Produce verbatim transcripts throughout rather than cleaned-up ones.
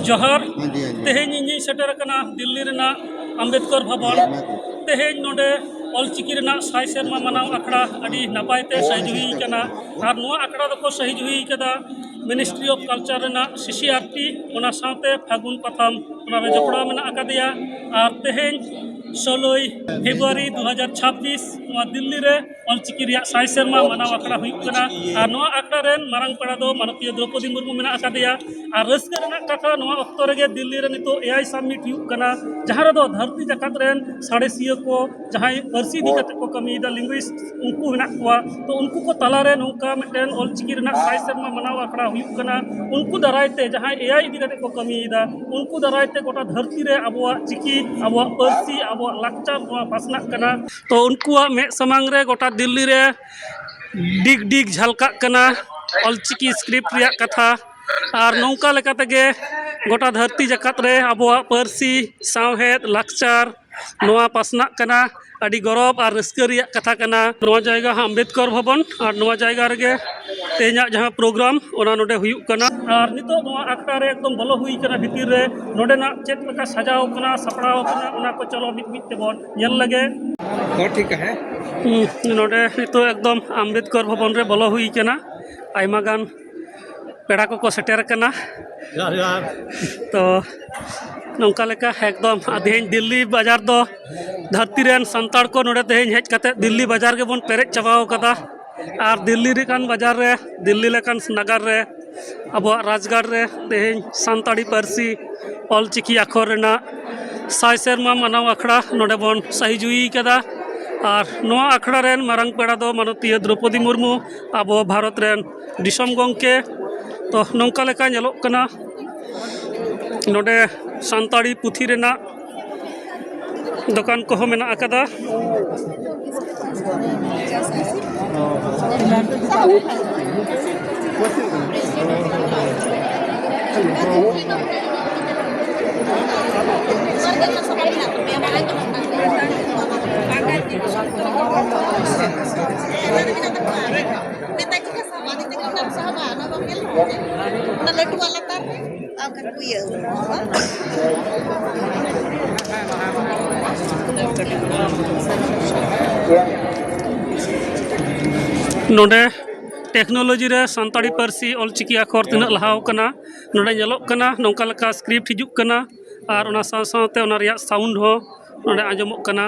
ᱡᱚᱦᱟᱨ᱾ ᱦᱟᱸ ᱡᱤ, ᱦᱟᱸ ᱡᱤ᱾ ᱛᱮᱦᱮᱧ ᱤᱧᱤᱧ ᱥᱮᱴᱮᱨ ᱟᱠᱟᱱᱟ ᱫᱤᱞᱞᱤ ᱨᱮᱱᱟᱜ ᱟᱢᱵᱮᱫᱠᱚᱨ ᱵᱷᱚᱵᱚᱱ᱾ ᱦᱮᱸ, ᱢᱟ ᱛᱚᱵᱮ᱾ ᱛᱮᱦᱮᱧ ᱱᱚᱰᱮ ᱚᱞᱪᱤᱠᱤ ᱨᱮᱱᱟᱜ ᱥᱟᱭ ᱥᱮᱨᱢᱟ ᱢᱟᱱᱟᱣ ᱟᱠᱷᱲᱟ ᱟᱹᱰᱤ ᱱᱟᱯᱟᱭ ᱛᱮ ᱥᱟᱹᱡᱩᱭ ᱠᱟᱱᱟ᱾ ᱟᱨ ᱱᱚᱣᱟ ᱟᱠᱷᱲᱟ ᱫᱚᱠᱚ ᱥᱟᱹᱦᱤᱡᱩᱦᱤ ᱠᱟᱫᱟ Ministry of Culture ᱨᱮᱱᱟᱜ C C R T, ᱚᱱᱟ ᱥᱟᱶᱛᱮ ᱯᱷᱟᱹᱜᱩᱱ ᱯᱟᱛᱷᱟᱢ ᱚᱱᱟᱨᱮ ᱡᱚᱯᱲᱟᱣ ᱢᱮᱱᱟᱜ ᱟᱠᱟᱫᱮᱭᱟ᱾ ᱟᱨ ᱛᱮᱦᱮᱧ ᱥᱳᱞᱳᱭ ᱯᱷᱮᱵᱽᱨᱩᱣᱟᱨᱤ ᱫᱩ ᱦᱟᱡᱟᱨ ᱪᱷᱟᱵᱵᱤᱥ, ᱱᱚᱣᱟ ᱫᱤᱞᱞᱤ ᱨᱮ ᱚᱞᱪᱤᱠᱤ ᱨᱮᱭᱟᱜ ᱥᱟᱭ ᱥᱮᱨᱢᱟ ᱢᱟᱱᱟᱣ ᱟᱠᱷᱲᱟ ᱦᱩᱭᱩᱜ ᱠᱟᱱᱟ᱾ ᱟᱨ ᱱᱚᱣᱟ ᱟᱠᱷᱲᱟ ᱨᱮᱱ ᱢᱟᱨᱟᱝ ᱯᱮᱲᱟ ᱫᱚ ᱢᱟᱱᱚᱛᱤᱭᱟᱹ ᱫᱨᱚᱯᱚᱫᱤ ᱢᱩᱨᱢᱩ ᱢᱮᱱᱟᱜ ᱟᱠᱟᱫᱮᱭᱟ᱾ ᱟᱨ ᱨᱟᱹᱥᱠᱟᱹ ᱨᱮᱱᱟᱜ ᱠᱟᱛᱷᱟ, ᱱᱚᱣᱟ ᱚᱠᱛᱚ ᱨᱮᱜᱮ ᱫᱤᱞᱞᱤ ᱨᱮ ᱱᱤᱛᱚᱜ A I Summit ᱦᱩᱭᱩᱜ ᱠᱟᱱᱟ, ᱡᱟᱦᱟᱸ ᱨᱮᱫᱚ ᱫᱷᱟᱹᱨᱛᱤ ᱡᱟᱠᱟᱛ ᱨᱮᱱ ᱥᱟᱬᱮᱥᱤᱭᱟᱹ ᱠᱚ, ᱡᱟᱦᱟᱸᱭ ᱯᱟᱹᱨᱥᱤ ᱤᱫᱤ ᱠᱟᱛᱮ ᱠᱚ ᱠᱟᱹᱢᱤᱭᱮᱫᱟ, linguist, ᱩᱱᱠᱩ ᱢᱮᱱᱟᱜ ᱠᱚᱣᱟ᱾ ᱛᱚ ᱩᱱᱠᱩ ᱠᱚ ᱛᱟᱞᱟᱨᱮ ᱱᱚᱝᱠᱟ ᱢᱤᱫᱴᱮᱱ ᱚᱞᱪᱤᱠᱤ ᱨᱮᱱᱟᱜ ᱥᱟᱭ ᱥᱮᱨᱢᱟ ᱢᱟᱱᱟᱣ ᱟᱠᱷᱲᱟ ᱦᱩᱭᱩᱜ ᱠᱟᱱᱟ᱾ ᱩᱱᱠᱩ ᱫᱟᱨᱟᱭ ᱛᱮ ᱡᱟᱦᱟᱸᱭ A I ᱤᱫᱤ ᱠᱟᱛᱮ ᱠᱚ ᱠᱟᱹᱢᱤᱭᱮᱫᱟ, ᱩᱱᱠᱩ ᱫᱟᱨᱟᱭ ᱛᱮ ᱜᱚᱴᱟ ᱫᱷᱟᱹᱨᱛᱤ ᱨᱮ ᱟᱵᱚᱣᱟᱜ ᱪᱤᱠᱤ, ᱟᱵᱚᱣᱟᱜ ᱯᱟᱹᱨᱥᱤ, ᱟᱵᱚᱣᱟᱜ ᱞᱟᱠᱪᱟᱨ ᱱᱚᱣᱟ ᱯᱟᱥᱱᱟᱜ ᱠᱟᱱᱟ᱾ ᱛᱚ ᱩᱱᱠᱩᱣᱟᱜ ᱢᱮᱫ ᱥᱟᱢᱟᱝ ᱨᱮ ᱜᱚᱴᱟ ᱫᱤᱞᱞᱤ ᱨᱮ ᱰᱤᱜᱽ ᱰᱤᱜᱽ ᱡᱷᱟᱞᱠᱟᱜ ᱠᱟᱱᱟ ᱚᱞᱪᱤᱠᱤ script ᱨᱮᱭᱟᱜ ᱠᱟᱛᱷᱟ᱾ ᱟᱨ ᱱᱚᱝᱠᱟ ᱞᱮᱠᱟ ᱛᱮᱜᱮ ᱜᱚᱴᱟ ᱫᱷᱟᱹᱨᱛᱤ ᱡᱟᱠᱟᱛ ᱨᱮ ᱟᱵᱚᱣᱟᱜ ᱯᱟᱹᱨᱥᱤ, ᱥᱟᱶᱦᱮᱫ, ᱞᱟᱠᱪᱟᱨ ᱱᱚᱣᱟ ᱯᱟᱥᱱᱟᱜ ᱠᱟᱱᱟ᱾ ᱟᱹᱰᱤ ᱜᱚᱨᱚᱵᱽ ᱟᱨ ᱨᱟᱹᱥᱠᱟᱹ ᱨᱮᱭᱟᱜ ᱠᱟᱛᱷᱟ ᱠᱟᱱᱟ᱾ ᱱᱚᱣᱟ ᱡᱟᱭᱜᱟ ᱟᱢᱵᱮᱫᱠᱚᱨ ᱵᱷᱚᱵᱚᱱ, ᱟᱨ ᱱᱚᱣᱟ ᱡᱟᱭᱜᱟ ᱨᱮᱜᱮ ᱛᱮᱦᱮᱧᱟᱜ ᱡᱟᱦᱟᱸ program, ᱚᱱᱟ ᱱᱚᱰᱮ ᱦᱩᱭᱩᱜ ᱠᱟᱱᱟ᱾ ᱟᱨ ᱱᱤᱛᱚᱜ ᱱᱚᱣᱟ ᱟᱠᱷᱲᱟ ᱨᱮ ᱮᱠᱫᱚᱢ ᱵᱚᱞᱚ ᱦᱩᱭ ᱠᱟᱱᱟ ᱵᱷᱤᱛᱤᱨ ᱨᱮ᱾ ᱱᱚᱰᱮᱱᱟᱜ ᱪᱮᱫ ᱞᱮᱠᱟ ᱥᱟᱡᱟᱣ ᱠᱟᱱᱟ, ᱥᱟᱯᱲᱟᱣ ᱠᱟᱱᱟ, ᱚᱱᱟ ᱠᱚ ᱪᱚᱞᱚ ᱢᱤᱫ ᱢᱤᱫ ᱛᱮᱵᱚᱱ ᱧᱮᱞ ᱞᱮᱜᱮ᱾ ᱦᱚᱸ, ᱴᱷᱤᱠ ᱦᱮᱸ᱾ ᱦᱩᱸ, ᱱᱚᱰᱮ ᱱᱤᱛᱚᱜ ᱮᱠᱫᱚᱢ ᱟᱢᱵᱮᱫᱠᱚᱨ ᱵᱷᱚᱵᱚᱱ ᱨᱮ ᱵᱚᱞᱚ ᱦᱩᱭ ᱠᱟᱱᱟ᱾ ᱟᱭᱢᱟ ᱜᱟᱱ ᱯᱮᱲᱟ ᱠᱚᱠᱚ ᱥᱮᱴᱮᱨ ᱟᱠᱟᱱᱟ᱾ ᱡᱚᱦᱟᱨ, ᱡᱚᱦᱟᱨ᱾ ᱛᱚ ᱱᱚᱝᱠᱟ ᱞᱮᱠᱟ ᱮᱠᱫᱚᱢ ᱛᱮᱦᱮᱧ ᱫᱤᱞᱞᱤ ᱵᱟᱡᱟᱨ ᱫᱚ ᱫᱷᱟᱹᱨᱛᱤ ᱨᱮᱱ ᱥᱟᱱᱛᱟᱲ ᱠᱚ ᱱᱚᱰᱮ ᱛᱮᱦᱮᱧ ᱦᱮᱡ ᱠᱟᱛᱮ ᱫᱤᱞᱞᱤ ᱵᱟᱡᱟᱨ ᱜᱮᱵᱚᱱ ᱯᱮᱨᱮᱡ ᱪᱟᱵᱟᱣ ᱠᱟᱫᱟ᱾ ᱟᱨ ᱫᱤᱞᱞᱤ ᱞᱮᱠᱟᱱ ᱵᱟᱡᱟᱨ ᱨᱮ, ᱫᱤᱞᱞᱤ ᱞᱮᱠᱟᱱ ᱱᱟᱜᱟᱨ ᱨᱮ, ᱟᱵᱚᱣᱟᱜ ᱨᱟᱡᱽᱜᱟᱲ ᱨᱮ ᱛᱮᱦᱮᱧ ᱥᱟᱱᱛᱟᱲᱤ ᱯᱟᱹᱨᱥᱤ ᱚᱞᱪᱤᱠᱤ ᱟᱠᱷᱚᱨ ᱨᱮᱱᱟᱜ ᱥᱟᱭ ᱥᱮᱨᱢᱟ ᱢᱟᱱᱟᱣ ᱟᱠᱷᱲᱟ ᱱᱚᱰᱮ ᱵᱚᱱ ᱥᱟᱹᱦᱤ ᱡᱩᱭᱤ ᱠᱟᱫᱟ᱾ ᱟᱨ ᱱᱚᱣᱟ ᱟᱠᱷᱲᱟ ᱨᱮᱱ ᱢᱟᱨᱟᱝ ᱯᱮᱲᱟ ᱫᱚ ᱢᱟᱱᱚᱛᱤᱭᱟᱹ ᱫᱨᱚᱯᱚᱫᱤ ᱢᱩᱨᱢᱩ, ᱟᱵᱚ ᱵᱷᱟᱨᱚᱛ ᱨᱮᱱ ᱫᱤᱥᱚᱢ ᱜᱚᱢᱠᱮ᱾ ᱛᱚ ᱱᱚᱝᱠᱟ ᱞᱮᱠᱟ ᱧᱮᱞᱚᱜ ᱠᱟᱱᱟ, ᱱᱚᱰᱮ ᱥᱟᱱᱛᱟᱲᱤ ᱯᱩᱛᱷᱤ ᱨᱮᱱᱟᱜ ᱫᱚᱠᱟᱱ ᱠᱚᱦᱚᱸ ᱢᱮᱱᱟᱜ ᱟᱠᱟᱫᱟ᱾ ᱚᱱᱟ ᱞᱟᱹᱴᱩᱣᱟᱜ ᱞᱟᱛᱟᱨ ᱨᱮ᱾ ᱱᱚᱰᱮ ᱴᱮᱠᱱᱳᱞᱚᱡᱤ ᱨᱮ ᱥᱟᱱᱛᱟᱲᱤ ᱯᱟᱹᱨᱥᱤ ᱚᱞᱪᱤᱠᱤ ᱟᱠᱷᱚᱨ ᱛᱤᱱᱟᱹᱜ ᱞᱟᱦᱟᱣ ᱠᱟᱱᱟ, ᱱᱚᱰᱮ ᱧᱮᱞᱚᱜ ᱠᱟᱱᱟ ᱱᱚᱝᱠᱟ ᱞᱮᱠᱟ ᱥᱠᱨᱤᱯᱴ ᱦᱤᱡᱩᱜ ᱠᱟᱱᱟ ᱟᱨ ᱚᱱᱟ ᱥᱟᱶ ᱥᱟᱶᱛᱮ ᱚᱱᱟ ᱨᱮᱭᱟᱜ ᱥᱟᱣᱩᱱᱰ ᱦᱚᱸ ᱱᱚᱰᱮ ᱟᱸᱡᱚᱢᱚᱜ ᱠᱟᱱᱟ᱾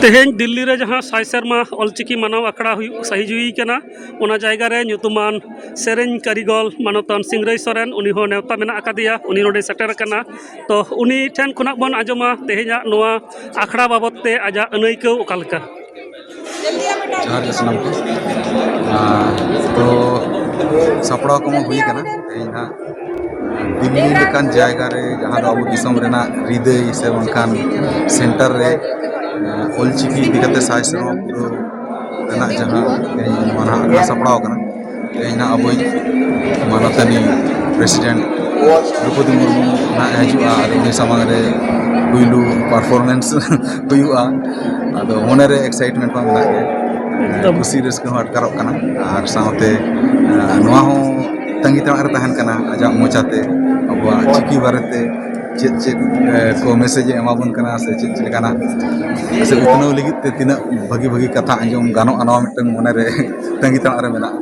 ᱛᱮᱦᱮᱧ ᱫᱤᱞᱞᱤ ᱨᱮ ᱡᱟᱦᱟᱸ ᱥᱟᱭ ᱥᱮᱨᱢᱟ ᱚᱞᱪᱤᱠᱤ ᱢᱟᱱᱟᱣ ᱟᱠᱷᱲᱟ ᱦᱩᱭᱩᱜ ᱥᱟᱹᱦᱤᱡᱩᱦᱤ ᱠᱟᱱᱟ, ᱚᱱᱟ ᱡᱟᱭᱜᱟ ᱨᱮ ᱧᱩᱛᱩᱢᱟᱱ ᱥᱮᱨᱮᱧ ᱠᱟᱹᱨᱤᱜᱚᱞ ᱢᱟᱱᱚᱛᱟᱱ ᱥᱤᱝᱨᱟᱹᱭ ᱥᱚᱨᱮᱱ, ᱩᱱᱤ ᱦᱚᱸ ᱱᱮᱣᱛᱟ ᱢᱮᱱᱟᱜ ᱟᱠᱟᱫᱮᱭᱟ, ᱩᱱᱤ ᱱᱚᱰᱮ ᱥᱮᱴᱮᱨ ᱟᱠᱟᱱᱟ᱾ ᱛᱚ ᱩᱱᱤ ᱴᱷᱮᱱ ᱠᱷᱚᱱᱟᱜ ᱵᱚᱱ ᱟᱸᱡᱚᱢᱟ ᱛᱮᱦᱮᱧᱟᱜ ᱱᱚᱣᱟ ᱟᱠᱷᱲᱟ ᱵᱟᱵᱚᱫ ᱛᱮ ᱟᱡᱟᱜ ᱟᱹᱱᱟᱹᱭᱠᱟᱹᱣ ᱚᱠᱟ ᱞᱮᱠᱟ᱾ ᱡᱚᱦᱟᱨ ᱜᱮ ᱥᱟᱱᱟᱢ ᱠᱚ᱾ ᱟᱨ ᱛᱚ ᱥᱟᱯᱲᱟᱣ ᱠᱚᱢᱟ ᱦᱩᱭ ᱟᱠᱟᱱᱟ, ᱛᱮᱦᱮᱧ ᱦᱟᱸᱜ ᱫᱤᱞᱞᱤ ᱞᱮᱠᱟᱱ ᱡᱟᱭᱜᱟ ᱨᱮ, ᱡᱟᱦᱟᱸ ᱫᱚ ᱟᱵᱚ ᱫᱤᱥᱚᱢ ᱨᱮᱱᱟᱜ ᱦᱨᱤᱫᱟᱹᱭ ᱥᱮ ᱵᱟᱝᱠᱷᱟᱱ ᱥᱮᱱᱴᱟᱨ ᱨᱮ, ᱚᱞᱪᱤᱠᱤ ᱤᱫᱤ ᱠᱟᱛᱮ ᱥᱟᱭ ᱥᱮᱨᱢᱟ ᱯᱩᱨᱟᱹᱣ ᱨᱮᱱᱟᱜ ᱡᱟᱦᱟᱸ ᱛᱮᱦᱮᱧ ᱱᱚᱣᱟ ᱱᱟᱦᱟᱜ ᱟᱠᱷᱲᱟ ᱥᱟᱯᱲᱟᱣ ᱟᱠᱟᱱᱟ, ᱛᱮᱦᱮᱧ ᱱᱟᱦᱟᱜ ᱟᱵᱚᱭᱤᱡ ᱢᱟᱱᱚᱛᱟᱱᱤ ᱯᱨᱮᱥᱤᱰᱮᱱᱴ ᱫᱨᱳᱯᱚᱫᱤ ᱢᱩᱨᱢᱩ ᱱᱟᱦᱟᱜ ᱮ ᱦᱤᱡᱩᱜᱼᱟ ᱟᱨ ᱩᱱᱤ ᱥᱟᱢᱟᱝ ᱨᱮ ᱯᱩᱭᱞᱩ ᱯᱟᱨᱯᱷᱚᱨᱢᱮᱱᱥ ᱦᱩᱭᱩᱜᱼᱟ᱾ ᱟᱫᱚ ᱢᱚᱱᱮᱨᱮ ᱮᱠᱥᱟᱭᱤᱴᱢᱮᱱᱴ ᱢᱟ ᱢᱮᱱᱟᱜ ᱜᱮ, ᱮᱠᱫᱚᱢ᱾ ᱠᱩᱥᱤ ᱨᱟᱹᱥᱠᱟᱹ ᱦᱚᱸ ᱟᱴᱠᱟᱨᱚᱜ ᱠᱟᱱᱟ᱾ ᱟᱨ ᱥᱟᱶᱛᱮ, ᱟᱸ, ᱱᱚᱣᱟ ᱦᱚᱸ ᱛᱟᱺᱜᱤ ᱛᱟᱲᱟᱜ ᱨᱮ ᱛᱟᱦᱮᱱ ᱠᱟᱱᱟ ᱟᱡᱟᱜ ᱢᱚᱪᱟᱛᱮ ᱟᱵᱚᱣᱟᱜ ᱪᱤᱠᱤ ᱵᱟᱨᱮᱛᱮ ᱪᱮᱫ ᱪᱮᱫ, ᱮ, ᱠᱚ ᱢᱮᱥᱮᱡᱽ ᱮ ᱮᱢᱟ ᱵᱚᱱ ᱠᱟᱱᱟ ᱥᱮ ᱪᱮᱫ ᱪᱮᱫ ᱞᱮᱠᱟᱱᱟᱜ ᱥᱮ ᱩᱛᱱᱟᱹᱣ ᱞᱟᱹᱜᱤᱫ ᱛᱮ ᱛᱤᱱᱟᱹᱜ ᱵᱷᱟᱹᱜᱤ ᱵᱷᱟᱹᱜᱤ ᱠᱟᱛᱷᱟ ᱟᱸᱡᱚᱢ ᱜᱟᱱᱚᱜᱼᱟ, ᱱᱚᱣᱟ ᱢᱤᱫᱴᱟᱝ ᱢᱚᱱᱮᱨᱮ ᱛᱟᱺᱜᱤ ᱛᱟᱲᱟᱜ ᱨᱮ ᱢᱮᱱᱟᱜᱼᱟ᱾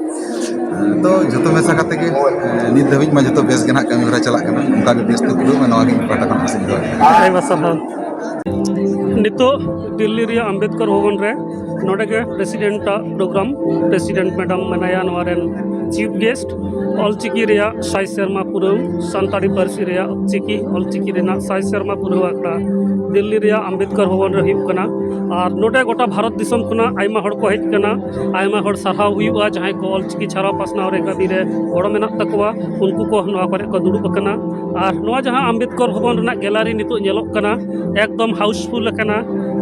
ᱛᱚ ᱡᱚᱛᱚ ᱢᱮᱥᱟ ᱠᱟᱛᱮ ᱜᱮ, ᱮ, ᱱᱤᱛ ᱫᱷᱟᱹᱵᱤᱡ ᱢᱟ ᱡᱚᱛᱚ ᱵᱮᱥ ᱜᱮ ᱱᱟᱦᱟᱜ ᱠᱟᱹᱢᱤ ᱦᱚᱨᱟ ᱪᱟᱞᱟᱜ ᱠᱟᱱᱟ, ᱚᱱᱠᱟ ᱜᱮ ᱵᱮᱥ ᱛᱮ ᱯᱩᱨᱟᱹᱜ ᱢᱟ, ᱱᱚᱣᱟ ᱜᱮ ᱤᱧ ᱯᱟᱦᱴᱟ ᱠᱷᱚᱱ ᱟᱥᱤᱧ ᱫᱚᱦᱚᱭᱮᱫᱟ᱾ ᱟᱭᱢᱟ ᱥᱟᱨᱦᱟᱣ᱾ ᱱᱤᱛᱚᱜ ᱫᱤᱞᱞᱤ ᱨᱮᱭᱟᱜ ᱟᱢᱵᱮᱫᱠᱚᱨ ᱵᱷᱚᱵᱚᱱ ᱨᱮ ᱱᱚᱰᱮ ᱜᱮ ᱯᱨᱮᱥᱤᱰᱮᱱᱴ ᱟᱜ ᱯᱨᱳᱜᱨᱟᱢ, ᱯᱨᱮᱥᱤᱰᱮᱱᱴ ᱢᱮᱰᱟᱢ ᱢᱮᱱᱟᱭᱟ, ᱱᱚᱣᱟ ᱨᱮᱱ ᱪᱤᱯ ᱜᱮᱥᱴ ᱚᱞᱪᱤᱠᱤ ᱨᱮᱭᱟᱜ ᱥᱟᱭ ᱥᱮᱨᱢᱟ ᱯᱩᱨᱟᱹᱣ, ᱥᱟᱱᱛᱟᱲᱤ ᱯᱟᱹᱨᱥᱤ ᱨᱮᱭᱟᱜ ᱪᱤᱠᱤ ᱚᱞᱪᱤᱠᱤ ᱨᱮᱱᱟᱜ ᱥᱟᱭ ᱥᱮᱨᱢᱟ ᱯᱩᱨᱟᱹᱣ ᱟᱠᱷᱲᱟ ᱫᱤᱞᱞᱤ ᱨᱮᱭᱟᱜ ᱟᱢᱵᱮᱫᱠᱚᱨ ᱵᱷᱚᱵᱚᱱ ᱨᱮ ᱦᱩᱭᱩᱜ ᱠᱟᱱᱟ᱾ ᱟᱨ ᱱᱚᱰᱮ ᱜᱚᱴᱟ ᱵᱷᱟᱨᱚᱛ ᱫᱤᱥᱚᱢ ᱠᱷᱚᱱᱟᱜ ᱟᱭᱢᱟ ᱦᱚᱲ ᱠᱚ ᱦᱮᱡ ᱟᱠᱟᱱᱟ᱾ ᱟᱭᱢᱟ ᱦᱚᱲ ᱥᱟᱨᱦᱟᱣ ᱦᱩᱭᱩᱜᱼᱟ, ᱡᱟᱦᱟᱸᱭ ᱠᱚ ᱚᱞᱪᱤᱠᱤ ᱪᱷᱟᱨᱟᱣ ᱯᱟᱥᱱᱟᱣ ᱨᱮ ᱠᱟᱹᱢᱤ ᱨᱮ ᱜᱚᱲᱚ ᱢᱮᱱᱟᱜ ᱛᱟᱠᱚᱣᱟ, ᱩᱱᱠᱩ ᱠᱚ ᱱᱚᱣᱟ ᱠᱚᱨᱮ ᱠᱚ ᱫᱩᱲᱩᱵ ᱟᱠᱟᱱᱟ᱾ ᱟᱨ ᱱᱚᱣᱟ ᱡᱟᱦᱟᱸ ᱟᱢᱵᱮᱫᱠᱚᱨ ᱵᱷᱚᱵᱚᱱ ᱨᱮᱱᱟᱜ ᱜᱮᱞᱟᱨᱤ ᱱᱤᱛᱚᱜ ᱧᱮᱞᱚᱜ ᱠᱟᱱᱟ, ᱮᱠᱫᱚᱢ ᱦᱟᱣᱩᱥᱯᱷᱩᱞ ᱟᱠᱟᱱᱟ᱾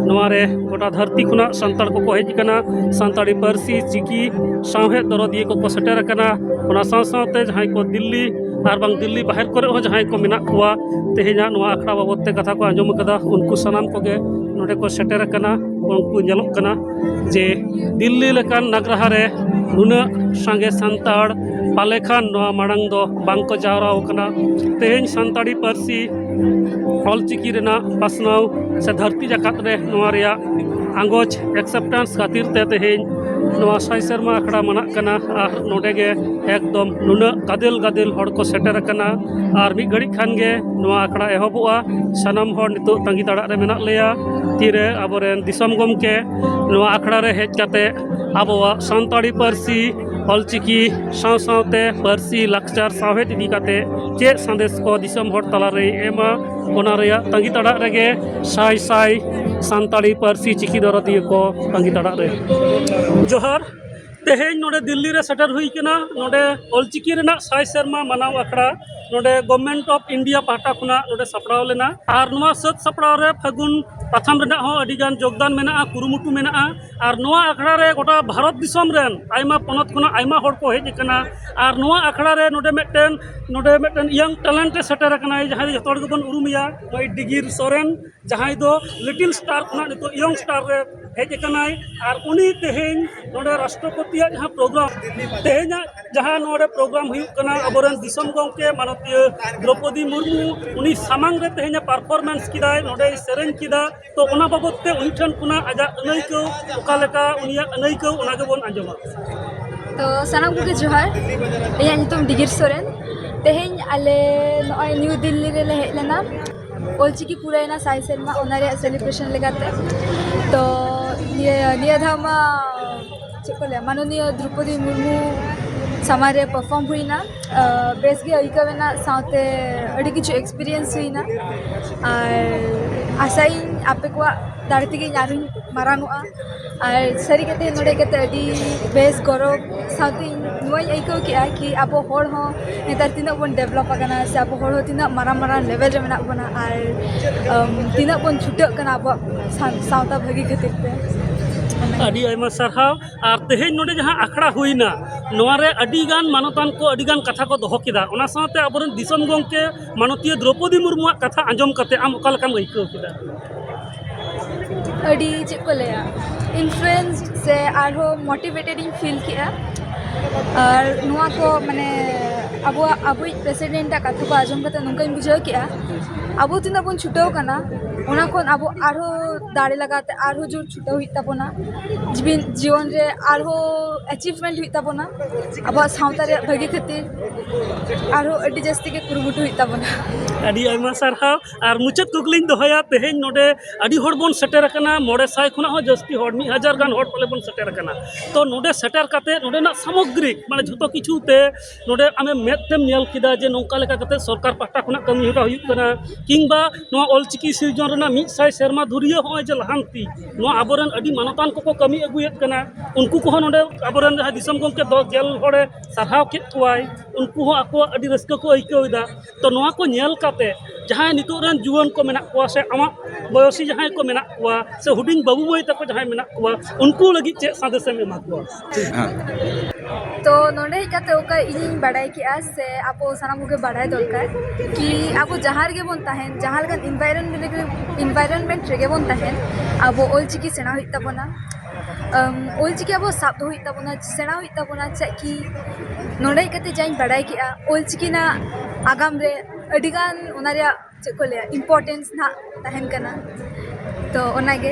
ᱱᱚᱣᱟ ᱨᱮ ᱜᱚᱴᱟ ᱫᱷᱟᱹᱨᱛᱤ ᱠᱷᱚᱱᱟᱜ ᱥᱟᱱᱛᱟᱲ ᱠᱚᱠᱚ ᱦᱮᱡ ᱟᱠᱟᱱᱟ᱾ ᱥᱟᱱᱛᱟᱲᱤ ᱯᱟᱹᱨᱥᱤ, ᱪᱤᱠᱤ ᱥᱟᱶᱦᱮᱫ ᱫᱚᱨᱚᱫᱤᱭᱟᱹ ᱠᱚᱠᱚ ᱥᱮᱴᱮᱨ ᱟᱠᱟᱱᱟ᱾ ᱚᱱᱟ ᱥᱟᱶ ᱥᱟᱶᱛᱮ ᱡᱟᱦᱟᱸᱭ ᱠᱚ ᱫᱤᱞᱞᱤ ᱟᱨ ᱵᱟᱝ ᱫᱤᱞᱞᱤ ᱵᱟᱦᱮᱨ ᱠᱚᱨᱮ ᱦᱚᱸ ᱡᱟᱦᱟᱸᱭ ᱠᱚ ᱢᱮᱱᱟᱜ ᱠᱚᱣᱟ, ᱛᱮᱦᱮᱧᱟᱜ ᱱᱚᱣᱟ ᱟᱠᱷᱲᱟ ᱵᱟᱵᱚᱫ ᱛᱮ ᱠᱟᱛᱷᱟ ᱠᱚ ᱟᱸᱡᱚᱢ ᱟᱠᱟᱫᱟ, ᱩᱱᱠᱩ ᱥᱟᱱᱟᱢ ᱠᱚᱜᱮ ᱱᱚᱰᱮ ᱠᱚ ᱥᱮᱴᱮᱨ ᱟᱠᱟᱱᱟ, ᱩᱱᱠᱩ ᱧᱮᱞᱚᱜ ᱠᱟᱱᱟ ᱡᱮ ᱫᱤᱞᱞᱤ ᱞᱮᱠᱟᱱ ᱱᱟᱜᱽᱨᱟᱦᱟ ᱨᱮ ᱱᱩᱱᱟᱹᱜ ᱥᱟᱸᱜᱮ ᱥᱟᱱᱛᱟᱲ ᱯᱟᱞᱮ ᱠᱷᱟᱱ ᱱᱚᱣᱟ ᱢᱟᱲᱟᱝ ᱫᱚ ᱵᱟᱝ ᱠᱚ ᱡᱟᱣᱨᱟ ᱟᱠᱟᱱᱟ᱾ ᱛᱮᱦᱮᱧ ᱥᱟᱱᱛᱟᱲᱤ ᱯᱟᱹᱨᱥᱤ ᱚᱞᱪᱤᱠᱤ ᱨᱮᱱᱟᱜ ᱯᱟᱥᱱᱟᱣ ᱥᱮ ᱫᱷᱟᱹᱨᱛᱤ ᱡᱟᱠᱟᱛ ᱨᱮ ᱱᱚᱣᱟ ᱨᱮᱭᱟᱜ ᱟᱸᱜᱚᱪ, ᱮᱠᱥᱮᱯᱴᱮᱱᱥ ᱠᱷᱟᱹᱛᱤᱨ ᱛᱮ ᱛᱮᱦᱮᱧ ᱱᱚᱣᱟ ᱥᱟᱭ ᱥᱮᱨᱢᱟ ᱟᱠᱷᱲᱟ ᱢᱟᱱᱟᱜ ᱠᱟᱱᱟ᱾ ᱟᱨ ᱱᱚᱰᱮ ᱜᱮ ᱮᱠᱫᱚᱢ ᱱᱩᱱᱟᱹᱜ ᱜᱟᱫᱮᱞ ᱜᱟᱫᱮᱞ ᱦᱚᱲ ᱠᱚ ᱥᱮᱴᱮᱨ ᱟᱠᱟᱱᱟ᱾ ᱟᱨ ᱢᱤᱫ ᱜᱷᱟᱹᱲᱤᱡ ᱠᱷᱟᱱ ᱜᱮ ᱱᱚᱣᱟ ᱟᱠᱷᱲᱟ ᱮᱦᱚᱵᱚᱜᱼᱟ᱾ ᱥᱟᱱᱟᱢ ᱦᱚᱲ ᱱᱤᱛᱚᱜ ᱛᱟᱺᱜᱤ ᱛᱟᱲᱟᱜ ᱨᱮ ᱢᱮᱱᱟᱜ ᱞᱮᱭᱟ, ᱛᱤᱨᱮ ᱟᱵᱚᱨᱮᱱ ᱫᱤᱥᱚᱢ ᱜᱚᱢᱠᱮ ᱱᱚᱣᱟ ᱟᱠᱷᱲᱟ ᱨᱮ ᱦᱮᱡ ᱠᱟᱛᱮ ᱟᱵᱚᱣᱟᱜ ᱥᱟᱱᱛᱟᱲᱤ ᱯᱟᱹᱨᱥᱤ, ᱚᱞᱪᱤᱠᱤ ᱥᱟᱶ ᱥᱟᱶᱛᱮ ᱯᱟᱹᱨᱥᱤ, ᱞᱟᱠᱪᱟᱨ, ᱥᱟᱶᱦᱮᱫ ᱤᱫᱤ ᱠᱟᱛᱮ ᱪᱮᱫ ᱥᱟᱸᱫᱮᱥ ᱠᱚ ᱫᱤᱥᱚᱢ ᱦᱚᱲ ᱛᱟᱞᱟᱨᱮᱭ ᱮᱢᱟ, ᱚᱱᱟ ᱨᱮᱭᱟᱜ ᱛᱟᱺᱜᱤ ᱛᱟᱲᱟᱜ ᱨᱮᱜᱮ ᱥᱟᱭ ᱥᱟᱭ ᱥᱟᱱᱛᱟᱲᱤ ᱯᱟᱹᱨᱥᱤ ᱪᱤᱠᱤ ᱫᱚᱨᱚᱫᱤᱭᱟᱹ ᱠᱚ ᱛᱟᱺᱜᱤ ᱛᱟᱲᱟᱜ ᱨᱮ᱾ ᱡᱚᱦᱟᱨ᱾ ᱛᱮᱦᱮᱧ ᱱᱚᱰᱮ ᱫᱤᱞᱞᱤ ᱨᱮ ᱥᱮᱴᱮᱨ ᱦᱩᱭ ᱠᱟᱱᱟ᱾ ᱱᱚᱰᱮ ᱚᱞᱪᱤᱠᱤ ᱨᱮᱱᱟᱜ ᱥᱟᱭ ᱥᱮᱨᱢᱟ ᱢᱟᱱᱟᱣ ᱟᱠᱷᱲᱟ ᱱᱚᱰᱮ ᱜᱚᱵᱷᱢᱮᱱᱴ ᱚᱯᱷ ᱤᱱᱰᱤᱭᱟ ᱯᱟᱦᱴᱟ ᱠᱷᱚᱱᱟᱜ ᱱᱚᱰᱮ ᱥᱟᱯᱲᱟᱣ ᱞᱮᱱᱟ᱾ ᱟᱨ ᱱᱚᱣᱟ ᱥᱟᱹᱛ ᱥᱟᱯᱲᱟᱣ ᱨᱮ ᱯᱷᱟᱹᱜᱩᱱ ᱯᱟᱛᱷᱟᱢ ᱨᱮᱱᱟᱜ ᱦᱚᱸ ᱟᱹᱰᱤ ᱜᱟᱱ ᱡᱳᱜᱽᱫᱟᱱ ᱢᱮᱱᱟᱜᱼᱟ, ᱠᱩᱨᱩᱢᱩᱴᱩ ᱢᱮᱱᱟᱜᱼᱟ᱾ ᱟᱨ ᱱᱚᱣᱟ ᱟᱠᱷᱲᱟ ᱨᱮ ᱜᱚᱴᱟ ᱵᱷᱟᱨᱚᱛ ᱫᱤᱥᱚᱢ ᱨᱮᱱ ᱟᱭᱢᱟ ᱯᱚᱱᱚᱛ ᱠᱷᱚᱱᱟᱜ ᱟᱭᱢᱟ ᱦᱚᱲ ᱠᱚ ᱦᱮᱡ ᱟᱠᱟᱱᱟ᱾ ᱟᱨ ᱱᱚᱣᱟ ᱟᱠᱷᱲᱟ ᱨᱮ ᱱᱚᱰᱮ ᱢᱤᱫᱴᱮᱱ, ᱱᱚᱰᱮ ᱢᱤᱫᱴᱮᱱ ᱤᱭᱚᱝ ᱴᱮᱞᱮᱱᱴ ᱮ ᱥᱮᱴᱮᱨ ᱟᱠᱟᱱᱟᱭ, ᱡᱟᱦᱟᱸᱭ ᱫᱚ ᱡᱚᱛᱚ ᱦᱚᱲ ᱜᱮᱵᱚᱱ ᱩᱨᱩᱢᱮᱭᱟ, ᱱᱩᱭ ᱰᱤᱜᱤᱨ ᱥᱚᱨᱮᱱ, ᱡᱟᱦᱟᱸᱭ ᱫᱚ ᱞᱤᱴᱤᱞ ᱥᱴᱟᱨ ᱠᱷᱚᱱᱟᱜ ᱱᱤᱛᱚᱜ ᱤᱭᱚᱝ ᱥᱴᱟᱨ ᱨᱮ ᱦᱮᱡ ᱟᱠᱟᱱᱟᱭ᱾ ᱟᱨ ᱩᱱᱤ ᱛᱮᱦᱮᱧ ᱱᱚᱰᱮ ᱨᱟᱥᱴᱨᱚᱯᱚᱛᱤᱭᱟᱜ ᱡᱟᱦᱟᱸ ᱯᱨᱳᱜᱨᱟᱢ, ᱛᱮᱦᱮᱧᱟᱜ ᱡᱟᱦᱟᱸ ᱱᱚᱰᱮ ᱯᱨᱳᱜᱨᱟᱢ ᱦᱩᱭᱩᱜ ᱠᱟᱱᱟ, ᱟᱵᱚᱨᱮᱱ ᱫᱤᱥᱚᱢ ᱜᱚᱢᱠᱮ ᱢᱟᱱᱚᱛᱤᱭᱟᱹ ᱫᱨᱚᱯᱚᱫᱤ ᱢᱩᱨᱢᱩ ᱩᱱᱤ ᱥᱟᱢᱟᱝ ᱨᱮ ᱛᱮᱦᱮᱧ ᱮ ᱯᱟᱨᱯᱷᱚᱨᱢᱮᱱᱥ ᱠᱮᱫᱟᱭ, ᱱᱚᱰᱮᱭ ᱥᱮᱨᱮᱧ ᱠᱮᱫᱟ᱾ ᱛᱚ ᱚᱱᱟ ᱵᱟᱵᱚᱛ ᱛᱮ ᱩᱱᱤ ᱴᱷᱮᱱ ᱠᱷᱚᱱᱟᱜ ᱟᱡᱟᱜ ᱟᱹᱱᱟᱹᱭᱠᱟᱹᱣ, ᱚᱠᱟ ᱞᱮᱠᱟ ᱩᱱᱤᱭᱟᱜ ᱟᱹᱱᱟᱹᱭᱠᱟᱹᱣ, ᱚᱱᱟ ᱜᱮᱵᱚᱱ ᱟᱸᱡᱚᱢᱟ᱾ ᱛᱚ ᱥᱟᱱᱟᱢ ᱠᱚᱜᱮ ᱡᱚᱦᱟᱨ᱾ ᱤᱧᱟᱹᱜ ᱧᱩᱛᱩᱢ ᱰᱤᱜᱤᱨ ᱥᱚᱨᱮᱱ᱾ ᱛᱮᱦᱮᱧ ᱟᱞᱮ ᱱᱚᱜᱼᱚᱭ ᱱᱤᱭᱩ ᱫᱤᱞᱞᱤ ᱨᱮᱞᱮ ᱦᱮᱡ ᱞᱮᱱᱟ ᱚᱞᱪᱤᱠᱤ ᱯᱩᱨᱟᱹᱭᱮᱱᱟ ᱥᱟᱭ ᱥᱮᱨᱢᱟ, ᱚᱱᱟ ᱨᱮᱭᱟᱜ ᱥᱮᱞᱤᱵᱨᱮᱥᱚᱱ ᱞᱮᱠᱟᱛᱮ᱾ ᱛᱚ ᱱᱤᱭᱟᱹ, ᱱᱤᱭᱟᱹ ᱫᱷᱟᱣ ᱢᱟ ᱪᱮᱫ ᱠᱚ ᱞᱟᱹᱭᱟ, ᱢᱟᱱᱚᱱᱤᱭᱚ ᱫᱨᱚᱯᱚᱫᱤ ᱢᱩᱨᱢᱩ ᱥᱟᱢᱟᱝ ᱨᱮ ᱯᱟᱨᱯᱷᱚᱨᱢ ᱦᱩᱭᱱᱟ᱾ ᱟᱸ, ᱵᱮᱥ ᱜᱮ ᱟᱹᱭᱠᱟᱹᱣ ᱮᱱᱟ, ᱥᱟᱶᱛᱮ ᱟᱹᱰᱤ ᱠᱤᱪᱷᱩ ᱮᱠᱥᱯᱤᱨᱤᱭᱮᱱᱥ ᱦᱩᱭᱱᱟ᱾ ᱟᱨ ᱟᱥᱟᱭᱟᱹᱧ ᱟᱯᱮ ᱠᱚᱣᱟᱜ ᱫᱟᱲᱮ ᱛᱮᱜᱮ ᱤᱧ ᱟᱨᱦᱚᱸᱧ ᱢᱟᱨᱟᱝ ᱚᱜᱼᱟ᱾ ᱟᱨ ᱥᱟᱹᱨᱤ ᱠᱟᱛᱮ ᱱᱚᱰᱮ ᱦᱮᱡ ᱠᱟᱛᱮ ᱟᱹᱰᱤ ᱵᱮᱥ ᱜᱚᱨᱚᱵᱽ ᱥᱟᱶᱛᱮ ᱤᱧ ᱱᱚᱣᱟᱧ ᱟᱹᱭᱠᱟᱹᱣ ᱠᱮᱜᱼᱟ ᱠᱤ ᱟᱵᱚ ᱦᱚᱲ ᱦᱚᱸ ᱱᱮᱛᱟᱨ ᱛᱤᱱᱟᱹᱜ ᱵᱚᱱ ᱰᱮᱵᱷᱞᱚᱯ ᱟᱠᱟᱱᱟ, ᱥᱮ ᱟᱵᱚ ᱦᱚᱲ ᱦᱚᱸ ᱛᱤᱱᱟᱹᱜ ᱢᱟᱨᱟᱝ ᱢᱟᱨᱟᱝ ᱞᱮᱵᱮᱞ ᱨᱮ ᱢᱮᱱᱟᱜ ᱵᱚᱱᱟ, ᱟᱨ, ᱟᱢ, ᱛᱤᱱᱟᱹᱜ ᱵᱚᱱ ᱪᱷᱩᱴᱟᱹᱜ ᱠᱟᱱᱟ ᱟᱵᱚᱣᱟᱜ ᱥᱟᱶ-, ᱥᱟᱶᱛᱟ ᱵᱷᱟᱹᱜᱤ ᱠᱷᱟᱹᱛᱤᱨ ᱛᱮ᱾ ᱟᱹᱰᱤ ᱟᱭᱢᱟ ᱥᱟᱨᱦᱟᱣ᱾ ᱟᱨ ᱛᱮᱦᱮᱧ ᱱᱚᱰᱮ ᱡᱟᱦᱟᱸ ᱟᱠᱷᱲᱟ ᱦᱩᱭᱱᱟ, ᱱᱚᱣᱟ ᱨᱮ ᱟᱹᱰᱤ ᱜᱟᱱ ᱢᱟᱱᱚᱛᱟᱱ ᱠᱚ ᱟᱹᱰᱤ ᱜᱟᱱ ᱠᱟᱛᱷᱟ ᱠᱚ ᱫᱚᱦᱚ ᱠᱮᱫᱟ᱾ ᱚᱱᱟ ᱥᱟᱶᱛᱮ ᱟᱵᱚᱨᱮᱱ ᱫᱤᱥᱚᱢ ᱜᱚᱢᱠᱮ ᱢᱟᱱᱚᱛᱤᱭᱟᱹ ᱫᱨᱚᱯᱚᱫᱤ ᱢᱩᱨᱢᱩᱣᱟᱜ ᱠᱟᱛᱷᱟ ᱟᱸᱡᱚᱢ ᱠᱟᱛᱮ ᱟᱢ ᱚᱠᱟ ᱞᱮᱠᱟᱢ ᱟᱹᱭᱠᱟᱹᱣ ᱠᱮᱫᱟ? ᱟᱹᱰᱤ, ᱪᱮᱫ ᱠᱚ ᱞᱟᱹᱭᱟ, ᱤᱱᱯᱷᱞᱩᱭᱮᱱᱥᱰ ᱥᱮ ᱟᱨᱦᱚᱸ ᱢᱳᱴᱤᱵᱷᱮᱴᱮᱰ ᱤᱧ ᱯᱷᱤᱞ ᱠᱮᱜᱼᱟ᱾ ᱟᱨ ᱱᱚᱣᱟ ᱠᱚ, ᱢᱟᱱᱮ, ᱟᱵᱚᱣᱟᱜ, ᱟᱵᱚᱭᱤᱡ ᱯᱨᱮᱥᱤᱰᱮᱱᱴᱟᱜ ᱠᱟᱛᱷᱟ ᱠᱚ ᱟᱸᱡᱚᱢ ᱠᱟᱛᱮ ᱱᱚᱝᱠᱟᱧ ᱵᱩᱡᱷᱟᱹᱣ ᱠᱮᱜᱼᱟ, ᱟᱵᱚ ᱛᱤᱱᱟᱹᱜ ᱵᱚᱱ ᱪᱷᱩᱴᱟᱹᱣ ᱠᱟᱱᱟ, ᱚᱱᱟ ᱠᱷᱚᱱ ᱟᱵᱚ ᱟᱨᱦᱚᱸ ᱫᱟᱲᱮ ᱞᱟᱜᱟᱣ ᱛᱮ ᱟᱨᱦᱚᱸ ᱡᱳᱨ ᱪᱷᱩᱴᱟᱹᱣ ᱦᱩᱭᱩᱜ ᱛᱟᱵᱚᱱᱟ᱾ ᱡᱤᱵᱤᱱ-, ᱡᱤᱭᱚᱱ ᱨᱮ ᱟᱨᱦᱚᱸ ᱟᱪᱤᱵᱷᱢᱮᱱᱴ ᱦᱩᱭᱩᱜ ᱛᱟᱵᱚᱱᱟ᱾ ᱟᱵᱚᱣᱟᱜ ᱥᱟᱶᱛᱟ ᱨᱮᱭᱟᱜ ᱵᱷᱟᱹᱜᱤ ᱠᱷᱟᱹᱛᱤᱨ ᱟᱨᱦᱚᱸ ᱟᱹᱰᱤ ᱡᱟᱹᱥᱛᱤ ᱜᱮ ᱠᱩᱨᱩᱢᱩᱴᱩ ᱦᱩᱭᱩᱜ ᱛᱟᱵᱚᱱᱟ᱾ ᱟᱹᱰᱤ ᱟᱭᱢᱟ ᱥᱟᱨᱦᱟᱣ᱾ ᱟᱨ ᱢᱩᱪᱟᱹᱫ ᱠᱩᱠᱞᱤᱧ ᱫᱚᱦᱚᱭᱟ, ᱛᱮᱦᱮᱧ ᱱᱚᱰᱮ ᱟᱹᱰᱤ ᱦᱚᱲ ᱵᱚᱱ ᱥᱮᱴᱮᱨ ᱟᱠᱟᱱᱟ, ᱢᱚᱬᱮ ᱥᱟᱭ ᱠᱷᱚᱱᱟᱜ ᱦᱚᱸ ᱡᱟᱹᱥᱛᱤ ᱦᱚᱲ, ᱢᱤᱫ ᱦᱟᱡᱟᱨ ᱜᱟᱱ ᱦᱚᱲ ᱯᱟᱞᱮ ᱵᱚᱱ ᱥᱮᱴᱮᱨ ᱟᱠᱟᱱᱟ᱾ ᱛᱚ, ᱱᱚᱰᱮ ᱥᱮᱴᱮᱨ ᱠᱟᱛᱮ ᱱᱚᱰᱮᱱᱟᱜ ᱥᱟᱢᱚᱜᱽᱨᱤᱠ, ᱢᱟᱱᱮ, ᱡᱷᱚᱛᱚ ᱠᱤᱪᱷᱩ ᱛᱮ ᱱᱚᱰᱮ ᱟᱢᱮᱢ ᱢᱮᱫ ᱛᱮᱢ ᱧᱮᱞ ᱠᱮᱫᱟ ᱡᱮ ᱱᱚᱝᱠᱟ ᱞᱮᱠᱟ ᱠᱟᱛᱮ ᱥᱚᱨᱠᱟᱨ ᱯᱟᱦᱴᱟ ᱠᱷᱚᱱᱟᱜ ᱠᱟᱹᱢᱤ ᱦᱚᱨᱟ ᱦᱩᱭᱩᱜ ᱠᱟᱱᱟ, ᱠᱤᱝᱵᱟ ᱱᱚᱣᱟ ᱚᱞᱪᱤᱠᱤ ᱥᱤᱨᱡᱚᱱ ᱨᱮᱱᱟᱜ ᱢᱤᱫ ᱥᱟᱭ ᱥᱮᱨᱢᱟ ᱫᱷᱩᱨᱤᱭᱟᱹ ᱦᱚᱸᱜᱼᱚᱭ ᱡᱮ ᱞᱟᱦᱟᱱᱛᱤ, ᱱᱚᱣᱟ ᱟᱵᱚᱨᱮᱱ ᱟᱹᱰᱤ ᱢᱟᱱᱚᱛᱟᱱ ᱠᱚᱠᱚ ᱠᱟᱹᱢᱤ ᱟᱹᱜᱩᱭᱮᱫ ᱠᱟᱱᱟ, ᱩᱱᱠᱩ ᱠᱚᱦᱚᱸ ᱱᱚᱰᱮ ᱟᱵᱚᱨᱮᱱ ᱡᱟᱦᱟᱸᱭ ᱫᱤᱥᱚᱢ ᱜᱚᱢᱠᱮ ᱫᱚ ᱜᱮᱞ ᱦᱚᱲᱮ ᱥᱟᱨᱦᱟᱣ ᱠᱮᱫ ᱠᱚᱣᱟᱭ, ᱩᱱᱠᱩ ᱦᱚᱸ ᱟᱠᱚᱣᱟᱜ ᱟᱹᱰᱤ ᱨᱟᱹᱥᱠᱟᱹ ᱠᱚ ᱟᱹᱭᱠᱟᱹᱣ ᱮᱫᱟ᱾ ᱛᱚ, ᱱᱚᱣᱟ ᱠᱚ ᱧᱮᱞ ᱠᱟᱛᱮ ᱡᱟᱦᱟᱸᱭ ᱱᱤᱛᱚᱜ ᱨᱮᱱ ᱡᱩᱣᱟᱹᱱ ᱠᱚ ᱢᱮᱱᱟᱜ ᱠᱚᱣᱟ ᱥᱮ ᱟᱢᱟᱜ ᱵᱚᱭᱚᱥᱤ ᱡᱟᱦᱟᱸᱭ ᱠᱚ ᱢᱮᱱᱟᱜ ᱠᱚᱣᱟ ᱥᱮ ᱦᱩᱰᱤᱧ ᱵᱟᱹᱵᱩ ᱢᱟᱹᱭ ᱛᱟᱠᱚ ᱡᱟᱦᱟᱸᱭ ᱢᱮᱱᱟᱜ ᱠᱚᱣᱟ, ᱩᱱᱠᱩ ᱞᱟᱹᱜᱤᱫ ᱪᱮᱫ ᱥᱟᱸᱫᱮᱥᱮᱢ ᱮᱢᱟ ᱠᱚᱣᱟ? ᱦᱮᱸ᱾ ᱛᱚ, ᱱᱚᱰᱮ ᱦᱮᱡ ᱠᱟᱛᱮ ᱚᱠᱟ ᱤᱧᱤᱧ ᱵᱟᱰᱟᱭ ᱠᱮᱜᱼᱟ, ᱥᱮ ᱟᱵᱚ ᱥᱟᱱᱟᱢ ᱠᱚᱜᱮ ᱵᱟᱰᱟᱭ ᱫᱚᱨᱠᱟᱨ ᱠᱤ ᱟᱵᱚ ᱡᱟᱦᱟᱸ ᱨᱮᱜᱮ ᱵᱚᱱ ᱛᱟᱦᱮᱱ, ᱡᱟᱦᱟᱸ ᱞᱮᱠᱟᱱ ᱤᱱᱵᱷᱟᱭᱨᱚᱱᱢᱮᱱᱴ ᱨᱮᱜᱮ, ᱤᱱᱵᱷᱟᱭᱨᱚᱱᱢᱮᱱᱴ ᱨᱮᱜᱮ ᱵᱚᱱ ᱛᱟᱦᱮᱱ, ᱟᱵᱚ ᱚᱞᱪᱤᱠᱤ ᱥᱮᱬᱟ ᱦᱩᱭᱩᱜ ᱛᱟᱵᱚᱱᱟ᱾ ᱟᱢ, ᱚᱞᱪᱤᱠᱤ ᱟᱵᱚ ᱥᱟᱵ ᱫᱚᱦᱚ ᱦᱩᱭᱩᱜ ᱛᱟᱵᱚᱱᱟ, ᱥᱮᱬᱟ ᱦᱩᱭᱩᱜ ᱛᱟᱵᱚᱱᱟ᱾ ᱪᱮᱫ ᱠᱤ ᱱᱚᱰᱮ ᱦᱮᱡ ᱠᱟᱛᱮ ᱡᱟᱧ ᱵᱟᱰᱟᱭ ᱠᱮᱜᱼᱟ, ᱚᱞᱪᱤᱠᱤ ᱨᱮᱱᱟᱜ ᱟᱜᱟᱢ ᱨᱮ ᱟᱹᱰᱤᱜᱟᱱ ᱚᱱᱟ ᱨᱮᱭᱟᱜ, ᱪᱮᱫ ᱠᱚ ᱞᱟᱹᱭᱟ, ᱤᱢᱯᱚᱨᱴᱮᱱᱥ ᱱᱟᱦᱟᱜ ᱛᱟᱦᱮᱱ ᱠᱟᱱᱟ᱾ ᱛᱚ, ᱚᱱᱟᱜᱮ᱾